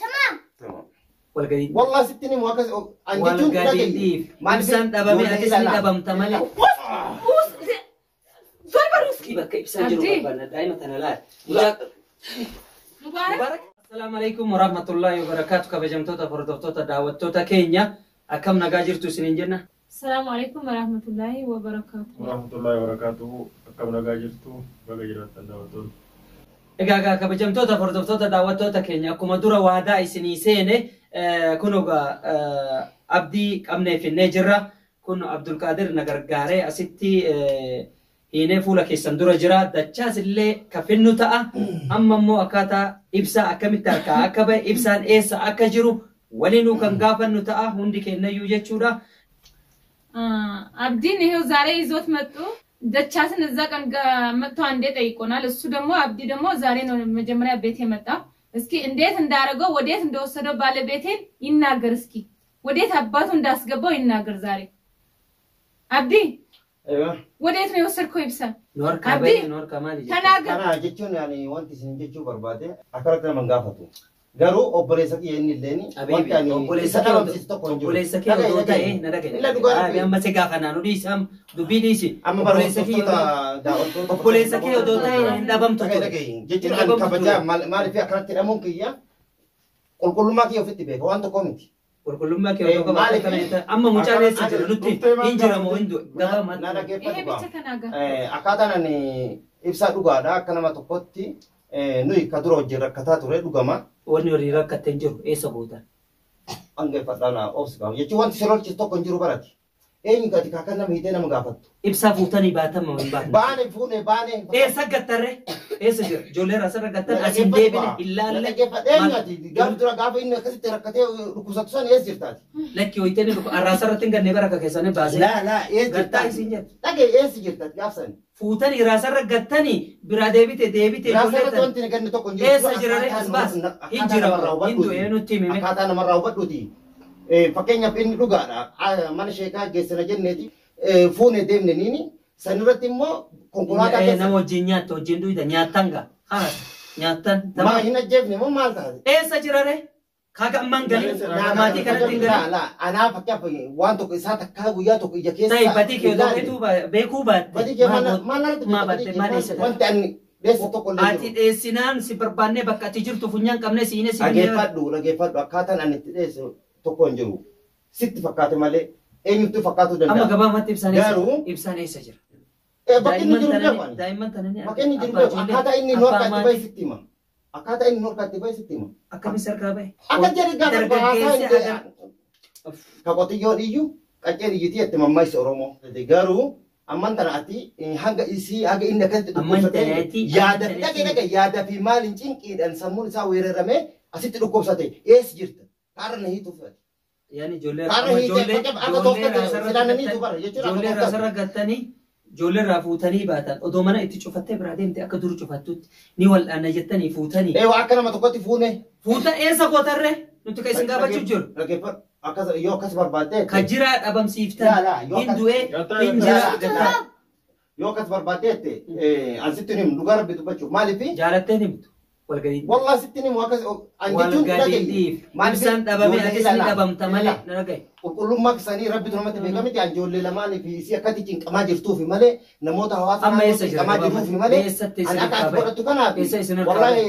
تمام. Wal gadi. Wallah sitti ni akkas an Wal jechuun gadi dhagaye. dhiif. Maaliif Ibsaan dhabame ijoollee atis ni ilaalaa? dhabamta malee. ዞር በሉ እስኪ። Bakka ibsaan jiru Abdii. barbaanna daa'ima tana laal. Mucaa ሙባረክ Mubarak. Assalaamu alaikum warahmatullahi wabarakaatu kabajamtoota hordoftoota daawwattoota keenya akkam nagaa jirtu isiniin jenna. ሰላም አለይኩም ወራህመቱላሂ ወበረካቱ። Warahmatullahi wabarakatuh. Akkam nagaa jirtu baga jiraattan daawwattoonni. Egaa egaa kabajamtoota hordoftoota daawwattoota keenya akkuma dura waadaa isinii seene kun egaa abdii qabnee finnee jirra. Kun Abdulqaadir na gargaaree asitti hiinee fuula keessan dura jira. Dachaas illee ka finnu ta'a. Amma immoo akkaataa ibsaa akkamitti harkaa akka ba'e ibsaan eessa akka jiru waliinuu kan gaafannu ta'a hundi keenyayyuu jechuudha. አብዲን ይሄው ዛሬ ይዞት መጡ። ደቻስን እዛ ቀን መጥቶ አንዴ ጠይቆናል። እሱ ደግሞ አብዲ ደግሞ ዛሬ ነው መጀመሪያ ቤት የመጣው። እስኪ እንዴት እንዳደረገው ወዴት እንደወሰደው ባለቤቴን ይናገር እስኪ። ወዴት አባቱ እንዳስገባው ይናገር ዛሬ። አብዲ ወዴት ነው የወሰድከው? ይብሳ Nu harkaa Abdii. ba'e nu harkaa maali jechuudha? ተናገር። Kana jechuun ani wanti isin jechuu barbaade akkanatti nama hin gaafatu. Garuu obboleessa kiyya inni illeen wanti ani Obboleessa isa kee dhabamsiisu tokko hin jiru. obboleessa kee Dhagaye, odoo ta'e dhagaye. na dhagaye. Illa dhugaa Aabi rabbi. amma si gaafanaa nu dhiisi amma dubbii dhiisi. Amma bara Obboleessa kee hordoftoota daawwattoota obboleessa kee odoo ta'e hin dhabamtu Dhagaye, ture. dhagaye. Jechuun Hin ani dhabamtu kabajaa ture. maaliif akkanatti hidhamuun kiyya qulqullummaa kiyya ofitti beeka waan tokko miti. Qulqullummaa kee odoo qabaate Maaliif? kana hin ta'e. Amma mucaan eessa jira nutti hin jira moo hin du'e. Gabaa Na ይሄ dhaggeeffadhu ብቻ gaa. ተናገር። Akkaataan ani ibsaa dhugaadha akka nama tokkotti nuyi ka dura wajjin rakkataa ture dhugama. Wanni horii rakkatte hin jiru eessa gootan? Dhaggeeffadhaan obsi qabu jechuun wanti si lolchisu tokko hin jiru barati. Eenyu gadi kaakkan nama hiitee nama gaafattu. Ibsaa fuutanii baatan moo hin baatne? Baane fuune baane. Eessa gattarre? Eessa jira? Ijoollee irraa gattan as hin deebine hin laalle. Dhaggeeffadhu eenyu ati gaafa dura gaafa inni akkasitti rakkatee dhukkubsatu san eessa jirtaati? Lakki hoyitee ni dhufu arraasarratti hin ganne bara keessanii baasee. Laa laa eessa Gattaa jirtaati? isin jettu. Dhagee eessa jirtaati gaaf san? Fuutanii raasarra gattanii biraa deebite deebite Raasarratti ijoollee tan. wanti ganne tokko hin jiru. Eessa jira ree as baas? Hin jira moo hin du'e nutti himime. Akkaataa namarraa hubadhuuti. Fakkeenyaaf inni dhugaadha. Mana sheekaa geessina jenneeti fuune deemne niini sanirratti immoo konkolaataa Nama keessa. wajjin nyaatta wajjin duyda nyaattan gaa. Haas nyaattan. Maa hin ajjeefne moo maal taate? Eessa jira ree? Kaga ammaan galii maatii kanatti hin Laa galii. laa anaa fakkeenyaaf waan tokko isaa takkaa guyyaa tokko ija keessa. Ta'i badii kee odoo beekuu baatte. Badii kee maal irratti Maa baatte maal eessa? wanti ani dheessu tokko illee Ati jiru. dheessinaan si barbaannee bakka ati jirtu funyaan qabne siine si binnee. Dhageeffadhu dhageeffadhu akkaataan ani itti dheessu tokko hin jiru. Sitti fakkaate malee eenyutti fakkaatuu Amma danda'a. gabaabumatti ibsaan eessa Garuu- jira? Ibsaan eessa jira? Bakki inni jiru beeku ani. Daa'imman tananii Bakki inni jiru beeku akkaataa inni nu harkaa itti bahe sitti hima. Akkaataa inni nu harkaa itti bahe sitti hima. Akkamitti harkaa bahe? Akka jedhe gaafa Dargaggeessi haasaa hagam- Ka qotiyyoon iyyuu qacceen iyyitii itti mammaaksa Oromoo. Garuu amman tana ati hanga isii hanga inni akkasitti Amman dhukkubsatee tanatti- yaada amman dhage tanatti- dhage yaada fi maaliin cinqiidhaan sammuun isaa weeraramee asitti dhukkubsate eessa jirta? Kaarra na hiituuf ati. Yaani ijoollee Kaarra amma hiitee ijoollee fakkeenyaaf akka ijoollee tooftaatti raasarra silaananii gattanii bara jechuudha akka ijoollee tooftaatti. raasarra gattanii ijoollee irraa fuutanii baatan odoo mana itti cufattee biraa deemte akka dur cufattutti ni wal'aana jettanii fuutanii. Eewa akka nama tokkotti fuune. Fuuta eessa gootarre nuti kan isin gaafachuu jiru. Dhaggeeffadhu akkas yoo akkas barbaadde. Ka jiraa dhabamsiiftan Laa, laa, yoo hin akkas- du'e Gattaa, hin gattaa. jira. Laa, Yoo akkas barbaadde an sitti himu dhugaa rabbi dubbachuuf maaliif? Jaalatteen himtu wal gadi. Wallah sitti himu akkas an Wal jechuun gadi dhagaye. dhiif. Maaliif? Ibsaan dhabame Ijoollee atis ni ilaalaa. dhabamta malee Ilaalaa. na dhagaye. Qulqullummaa isaanii rabbitu namatti beekamiti an ijoollee lamaanii fi isii akkatti cinqamaa jirtuufi malee namoota hawaasa Amma naannoo eessa jira cinqamaa gabaabumatti? jiruufi malee Eessatti an isin akka harkaa ati bahe? godhattu kanaaf Eessa isin harkaa wallaahi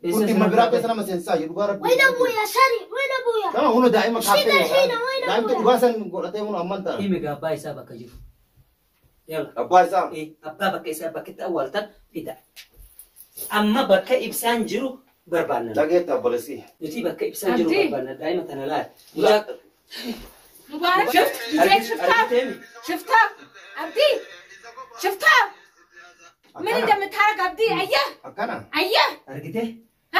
Eessa kun isin dhimma biraa harkaa keessa bahe? nama seensaa jiru dhugaa rabbi. وين ابويا سري وين ابويا؟ Nama hunda daa'ima Shida kaaftee hina, wayna daa'imti abuya. dhugaa san godhatee hunda amman ta'a. Himi gaa abbaa isaa bakka jiru. Yalla. Abbaa isaa. Abbaa bakka isaa bakka itti awwaaltan fida. Amma bakka ibsaan jiru barbaanna. Dhageetta obboleessi. Nuti bakka ibsaan jiru Abdii. barbaanna daa'ima tana laal. Mucaa ሙባረክ ሽፍት ልጄን ሽፍታ ሽፍታ አብዲ ሽፍታ ምን እንደምታረግ አብዲ አየህ Akkana አየህ Argitee?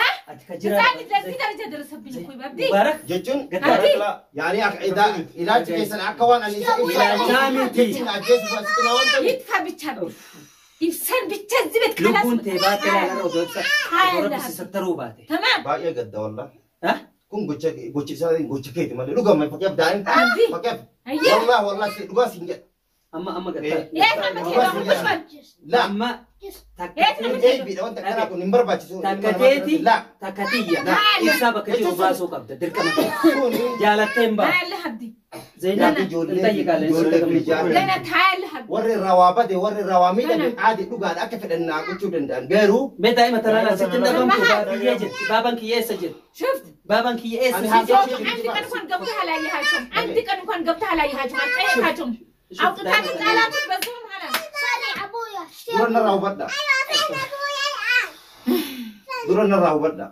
እ? Ati ka jira. ህፃን ልጅ ለዚህ ደረጃ ደረሰብኝ እኮ አብዲ Mubaarak. Jechuun Abdii. yaani akka ilaalchi keessan akka waan ani isa Ilaalchaa miti. jechuun ajjeesuuf asitti na waan ይጥፋ ብቻ አብዲ ይብሰን ብቻ እዚህ ቤት ከላስ Lubbuun tee baatee laala odoo ibsa. Odoo rabbi si sattaruu baate. ተማም Baay'ee gadda wallah. Ha? Kun gocha gocha isaa gocha keeti malee dhugama fakkeenyaaf daa'imti Abdii. fakkeenyaaf Ayyee. wallah wallah si dhugaa siin jedha. Amma amma gattaa. የት ነው የምትሄደው? አሁን ቁጭ በል Laa Amma Eebbiidha wanta kanaa kun hin barbaachisu. Takka teeti takka tiyya. Ibsaa bakka jiru baasuu qabda dirqama. Jaalattee hin baasu. ታያለህ አብዲ Zeenaa Ijoollee እንጠይቃለን። ገና ታያለህ አብዲ warri irraa waa bade warri irraa waa miidhame aadi dhugaadha akka fedhan naa gochuu danda'an garuu Mee daa'ima tanaan asitti hin dhabamtu baadiyyee jirti. Baabaan kiyya eessa jirti? ሽፍት Baabaan kiyya eessa Ani jirti? ልጆቹ አንድ ቀን እንኳን ገብተህ አላየሃቸውም። አንድ ቀን እንኳን ገብተህ አላየሃቸውም። አልጠየካቸውም። አውጥታችሁ ጣላችሁ። በዛውም ኋላ Sorry abuya. dura narraa hubadha. Dura narraa hubadha.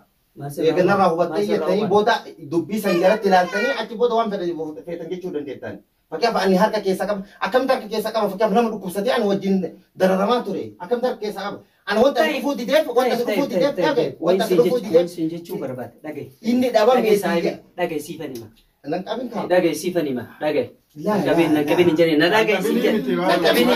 Eega narraa hubattee jettanii booda dubbii san jalatti ilaaltanii achi booda waan feetan jechuu dandeettan. Fakkeenyaaf ani harka keessa qaba. Akkamitti harka keessa qaba? Fakkeenyaaf nama dhukkubsatee ani wajjin dararamaa ture. Akkamitti harka keessa qaba? Ani wanta ani dhufuu dideef wanta ani dhufuu dideef dhagaye wanta ani dhufuu dideef Wanti jechuu barbaade dhagaye. inni dhabame Dhagaye saahibi dhagaye siifan hima. Nan qabin kaa. Dhagaye siifan hima dhagaye. Laa, Qabin laa, qabin hin jedhin na dhagaye siin jedhe. Na qabin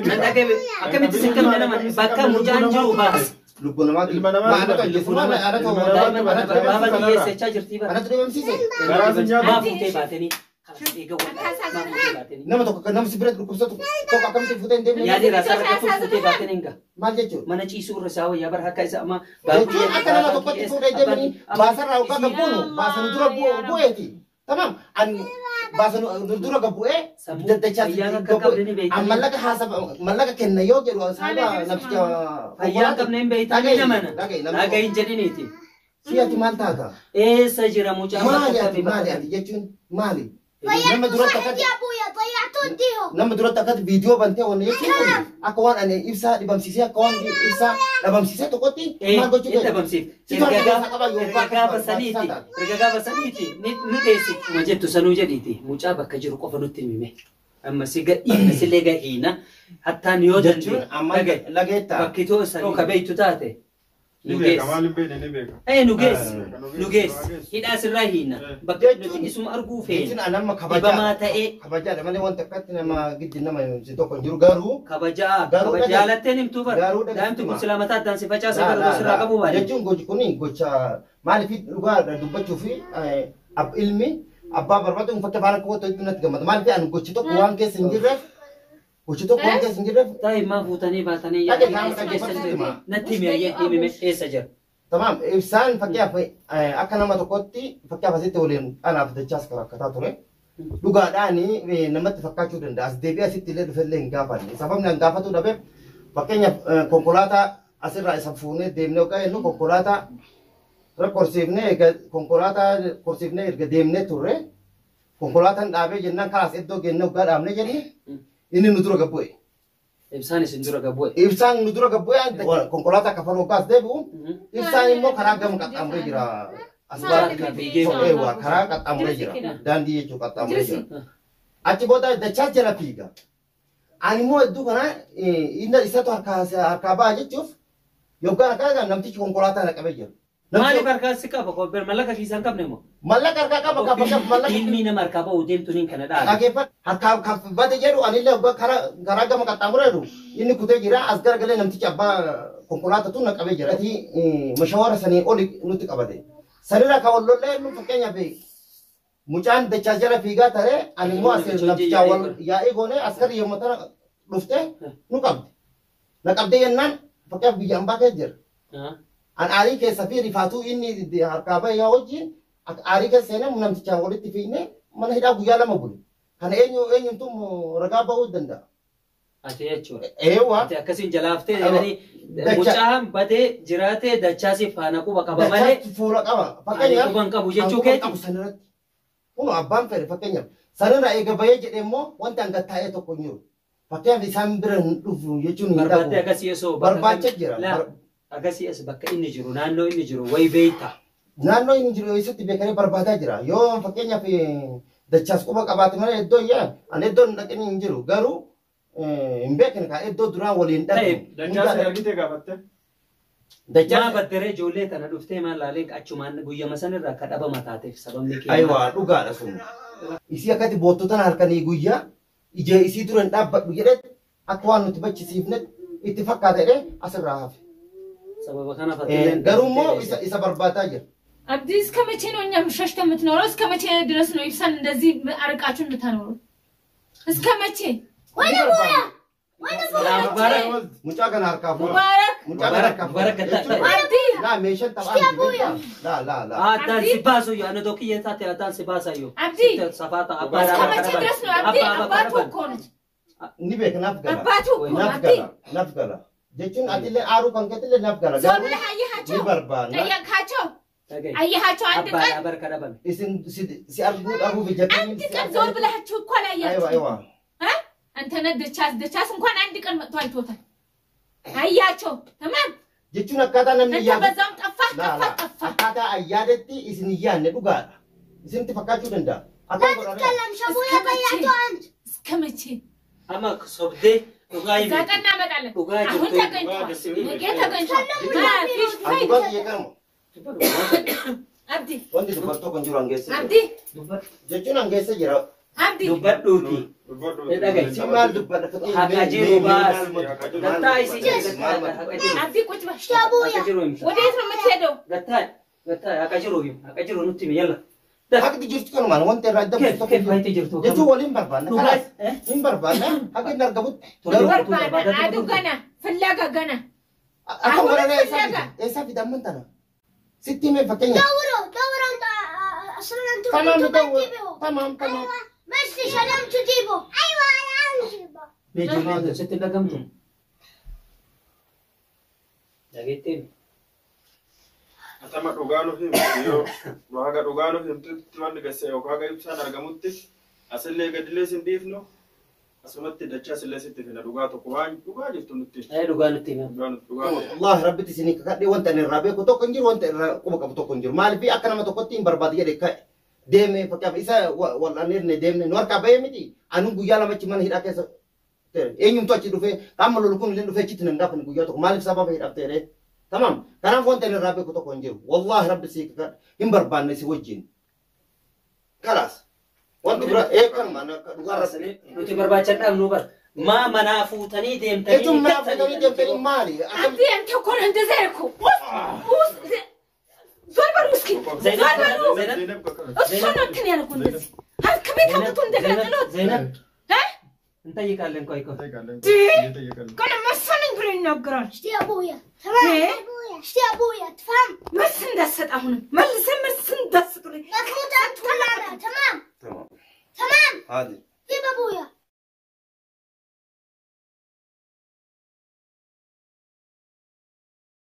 na dhagaye akkamitti sin qabne nama bakka mucaan jiru baas. Lubbuu namaati. Ilma namaa Anatu ajjeesu maal anatu Daa'ima anatu baabaan dhabamsiise. kiyya eessa jechaa jirti bara. Anatu dhabamsiise. Garaa si nyaatu. Maa fuutee baatanii kanas eega wal maa fuutee baatanii. Nama tokko kan namni si biratti dhukkubsatu tokko akkamitti fuutee hin deemne Yaadni raasaa argatuuf fuutee baatanii hin ga'a. maal jechuudha? Mana ciisuu irra isaa wayyaa bara akka isa amma Jechuun akka nama tokkotti fuudhee deemanii baasarraa hoggaa gabbuunu baasa nu dura bu'eeti. Tamaam ani baasa nu dura gabbu'ee daddachaa Fayyaan akka qabne ni beektan. An mallaqa haasa mallaqa kenna yoo jedhu saaba namticha Fayyaan qabne hin beektan namana. Dhaga'i Dhaga'i hin jedhiniiti. Si ati maal taata? Eessa jira mucaan Maali bakka ati maali ati jechuun maali? Nama ضيعتوا duratti صاحبي akkatti abuya. ضيعتوا اديهم. nama duratti akkatti viidiyoo bantee wanna jechuun kun akka waan ani ibsaa dhibamsiisee akka waan ibsaa dhabamsiisee tokkotti maal gochuu Inni keenya? dhabamsiif. Situ harka keessa qaba yoo Erga gaafa saniiti. Erga gaafa saniiti. Ni dheessichuma jettu sanuu jedhiiti. Mucaa bakka jiru qofa nutti himime. Amma si gadhiifna sillee gahiina. Hattaan yoo Jechuun amma dhagaye. lageetta. Bakki too sanii ka beektu taate. Ni Nu beeka geessi. maal hin beekne ni beeka. Ee nu geessi. Nu Nu geessi. geessi. Hidhaa sirraa hiina. Bakka nuti isuma arguu Jechuun feena. an amma kabajaa Dhibamaa ta'ee kabajaadha malee wanta akkatti nama giddi nama si tokko hin jiru garuu kabajaa Garuu kabaja dhagaye. jaalatteen himtuu bara. Garuu dhagaye. Daa'imti kun silaa mataa addaan si facaasa bara osoo sirraa qabuu baate. jechuun gochi kun gocha maaliif dhugaa dubbachuu fi ilmi abbaa barbaadu hin fakkii afaan akka itti natti gammada maaliif ani gochi tokko waan keessa hin jirreef gochi tokko waan keessa hin jirreef Taa'e maa fuutanii baatanii Dhagaye, yaadanii dhagaye, keessa dhagaye. hin natti himi ayyee himime eessa jira. Tamaam ibsaan fakkiyaaf akka nama tokkotti fakkiyaaf asitti waliin anaaf dachaas rakkataa ture. Dhugaadhaan namatti fakkaachuu danda'a. As deebi'ee asitti illee dhufellee hin gaafanne. Sababni an gaafatuu dhabeef fakkeenyaaf konkolaataa asirraa isa fuunee deemnee hoggaa jennu konkolaataa irra korsiifnee erga konkolaataa korsiifnee erga deemnee turre konkolaataan dhaabee jennaan kalaas iddoo geennee hoggaa dhaabnee jenne inni nu dura gabbu'e. Ibsaan isin dura gabbu'e. Ibsaan nu dura gabbu'e konkolaataa kafaluu hoggaas deebi'u ibsaan immoo karaa gama qaxxaamuree jira. As Maal fiigee eewwa karaa qaxxaamuree jira. Daandii jechuun qaxxaamuree jira. Achi booda dachaas jala fiiga. Ani immoo iddoo kana inni isatu harkaa ba'a jechuuf yoggaan akka namtichi konkolaataa na qabee jira. Maaliif harkaa si qaba? Kobbeen mallaqa kiisaa hin qabne moo? Mallaqa harkaa qaba qaba mallaqa. Ilmi nama harkaa ba'uu deemtu niin kana dhaabe. Dhageeffadhu harkaa kan bade jedhu anillee hoggaa karaa gama qaxxaamuree jiru inni kutee jira as garagalee namtichi abbaa konkolaataatu na qabee jira. Ati mashawara sanii oli nutti qabate. Sanirra kan wal lollee nu fakkeenyaaf mucaan dachaa jala fiigaa taree ani immoo as namtichaa wal yaa'ii goonee askari yommuu tana dhufte nu qabde. Na qabdee jennaan fakkeenyaaf biyya ambaa keessa jira. An aarii keessa fi rifaatuu inni harkaa bahee yaa wajjin aarii keessa seenee namtichaan walitti fiignee mana hidhaa guyyaa lama bule. Kana eenyu eenyutu ragaa ba'uu danda'a. Ati jechuudha. Eewwa. Ati akkasiin jalaaftee jedhanii mucaan badee jiraatee dachaasi faana quba qaba malee Dachaas fuula qaba. ani Fakkeenyaaf quba hin qabu jechuu an quba keeti. qabu sanirratti. Kun abbaan fedhe fakkeenyaaf sanirraa eega bahee jedhee immoo wanti hanga taa'ee tokko hin jiru. Fakkeenyaaf isaan bira hin dhufu jechuun hin Barbaaddee dhabu. akkasii osoo Barbaacha jira. Laa, akkasii as bakka inni jiru naannoo inni jiru wayi beekta. Naannoo inni jiru eessatti beekanii barbaadaa jira. Yoo fakkeenyaaf dachaas quba qabaate malee iddoo yaa ani iddoo hin dhaqin hin jiru garuu hin beekne kaa iddoo duraan waliin Ta'e, dhaqnu. Dachaas argitee gaafatte. Maa Dachaas baddaree ijoollee tana dhuftee maal laalee achumaan guyyama sanirraa akka dhabama taateef sababni kee. Aywa dhugaadha sun. Isii akkatti boottotan halkanii guyyaa ija isii dura hin dhaabbadhu jedhee akka waan nuti bachisiifne itti fakkaata jedhee asirraa hafe. Sababa kana Garuu immoo isa barbaadaa jira. አብዲ እስከ መቼ ነው እኛም ሸሽተህ የምትኖረው? እስከ መቼ ድረስ ነው ኢብሳን እንደዚህ አርቃችሁ የምታኖረው? እስከ መቼ? ወይኔ ቡያ Mubarak. Mucaa kana harkaa fuudha. ሙባረክ Mucaa kana harkaa fuudha. Mubarak, Jechuun- አብዲ Laa meeshaan taphaa miti beektaa? Laa laa laa. Addaan si baasu yoo ana tokkiyye taate addaan si baasa yoo. አብዲ Safaata እስከ መቼ ድረስ ነው አብዲ? አባቱ እኮ ነው Ni beeka naaf gala. አባቱ እኮ ነው Naaf አብዲ። gala. Naaf gala. Jechuun atillee aaruu kan keetillee naaf gala. ዞር Garuu ብለህ አየሃቸው? ni barbaanna. ጠየቅካቸው? አየሃቸው? አንድ ቀን Abbaa barka dhabame. Isin si arguu dhabuuf jettanii አንድ ቀን ዞር ብለሃችሁ እኮ Aywa አላያችሁም። aywa. እ? አንተ ነህ ደቻስ ደቻስ እንኳን አንድ ቀን መጥቶ አይቶታል። አያቸው። ተማም Jechuun akkaataa namni አንተ yaadu. በዛውም ጠፋህ Laa ጠፋህ laa. ጠፋህ። Akkaataa ayyaadetti isin hin yaadne dhugaadha. Isinitti fakkaachuu danda'a. Akkam لا godhaa? تتكلم ابويا ضيعته انت እስከ መቼ Amma sobdee dhugaa እዛ himi. ቀን እናመጣለን። Dhugaa አሁን jirtu. ተገኝቷል፣ ነገ ተገኝቷል። ማፊሽ Ani dhugaa kiyya kanuma. አብዲ Wanti dubartoo kan jiru hangeessa jira. አብዲ Jechuun hangeessa jira. አብዲ Dubbadhuuti. Dhagahi. Si maal dubbadha? Haqa jiru baas. Gattaa isii jedhe haqa jiru. አብዲ ቁጭ በል። اشتي ابويا Haqa jiru himta. ወዴት ነው የምትሄደው? Gattaa gattaa haqa jiru him. Haqa jiru nutti himi yalla. Haqni jirtu kanumaan wanta irraa adda Keef keef baay'ee jirtu. Jechuun waliin barbaanna. Dhugaa- Kalaas eh? hin barbaanna. Haqni hin argamutti. Tole. Garuu barbaada አዱ ገና ፍለጋ ገና akka Ahun godhanii eessaa fulaga. fida? Eessaa fida amman tana? Sitti himee fakkeenya. دوروا دوروا انت اصلا انتم Tamaam انتم dawwa. تجيبه Tamaam tamaam. ايوه بس سلام تجيبه ايوه انا نجيبه Mee ijoolleen sitti hin dhagamtu. Dhageettiin. Atama dhugaa nuuf himtu yoo haga dhugaa nuuf himtutti wanni gasse yookaan haga ibsaan argamutti asillee gadillee sin dhiifnu asumatti dachaa sillee sitti fina dhugaa tokko waan dhugaa jirtu nutti. Ee dhugaa nutti himi. Dhugaa nutti dhugaa tokko. Wallahi rabbitti isinii kakadhee wanta inni irraa beeku tokko hin jiru wanta irraa quba qabu tokko hin jiru. Maaliif akka nama tokkotti hin barbaadu jedhee ka'e deemee fakkeenyaaf isa wal'aaneerne deemne nu harkaa bahee miti anuun guyyaa lamachi mana hidhaa keessa tere eenyumtu achi dhufee qaama lolu kun illee dhufee achitti nan gaafanne guyyaa tokko maaliif sababa hidhaaf ta'e tamam kanaaf wanta inni irraa beeku tokko hin jiru. Wallahi rabbi sii kakadhe hin barbaanne si wajjin. Kalaas wanti bira ee kanuma dhugaa irratti. Nuti barbaachan dhabnu bar. Maa manaa fuutanii deemtanii. Jechuun mana fuutanii deemtanii maali? Akkam አብዲ አንተ እኮ ነህ እንደዚያ ያልከው። ውስ ውስ ዞር በሉ እስኪ ዞር በሉ። Zeenab kakka. እሱ ነው እንትን ያልኩህ እንደዚህ ከቤት አምጥቶ እንደገና ጥሎት Zeenab እ? እንጠይቃለን። ቆይ ቆይ ጠይቃለን። ዲ- እየጠየቀን ነው። ገና መሰለኝ ብሎ ይናገራል። اشتي ابويا تمام إيه؟ اشتي ابويا تفهم መልስ እንዳትሰጥ አሁንም መልሰህ መልስ